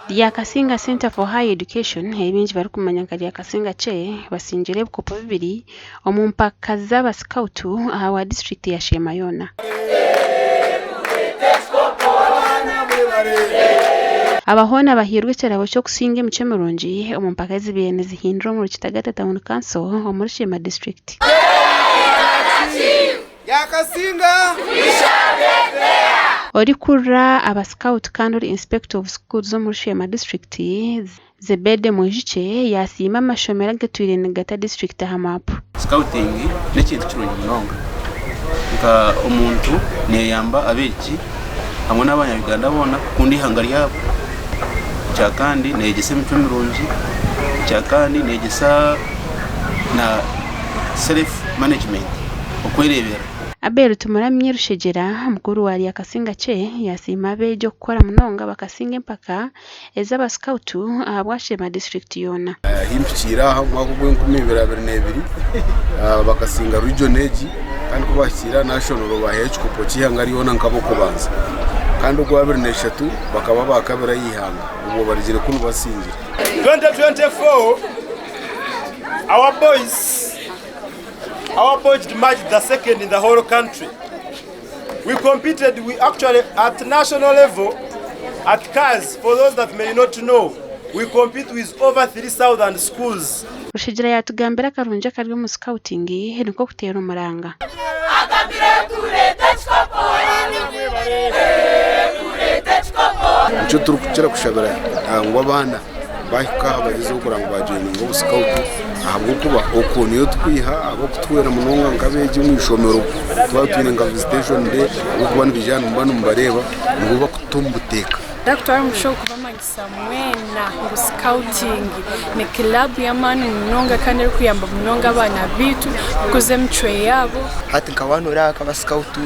Ryakasinga Centre for Higher Education ei baingi barikumanya nka Ryakasinga CHE basingire ebikopo bibiri omu mpaka z'aba sikautu ahabwa disiturikiti ya Sheema yoona. Aba hoona bahairwe ekirabo ky'okusinga emicwe mirungi omu mpaka ezibaire nizihindura omuri Kitagata Town Council omuri Sheema disiturikiti. Orikurira aba sikautu kandi ori Inspector of Schools omuri Sheema disiturikiti, Zebede Mwijukye yaasiima amashomero agatwire nigata disiturikiti aha maapu. Scouting n'ekintu kirungi munonga. Nka omuntu neyamba abeegi hamwe n'abanya Uganda boona kukunda eihanga ryabo. Ekyakandi neyegyesa emicwe mirungi, ekyakandi neyegyesa na self management, okwereeberera. Abel Tumuramye Rushegyera, mukuru wa Ryakasinga CHE yasiima abeegi okukora munonga bakasinga empaka ez'abasikautu ahabwa Sheema disiturikiti yoona. Ahu mpikiire aha omu mwaka ogw'enkumiibiri abiri n'ebiri bakasinga region egi kandi ku bahikiire aha national baheyo ekikopo ky'eihanga ryona nk'ab'okubanza kandi ogwa 23 bakaba abakabiri aha ihanga obwo barugire kunu basingire. 2024 our boys emerged the second in the whole country. We competed, we actually at national level at CARS, for those that may not know, we compete with over 3,000 schools. Rushigira yatugambira akarungi akari omu scouting nikwo kuteera omuranga. Nikyo turikukira kushabira ngu abaana bahika aha bagyezeho kureba ngu bajoyininga obusikautu ahabw'okuba okwo niyo turikwiha abarikutuhwera munonga nk'abeegi omu ishomero twaba twine nka visitation day ahabw'okuba nibaija nimuba nimubareeba nibo bakututa omu buteeka. Ndakutwara omugisha ogu kubamanyisa mwena ngu scouting ni club y'amaani munonga kandi erikuyamba munonga abaana baitu kukuza emicwe yaabo. Hati nka waaba noreeba nka sikautu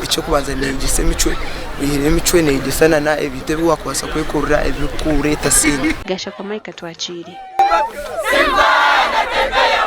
eky'okubanza neyegyesa emicwe, oyihireho emicwe neyegyesa nana ebintu ebi wakubaasa kwekorera ebirikureeta sente. Gashakwa Mike Atwakiire. Simba anatembea.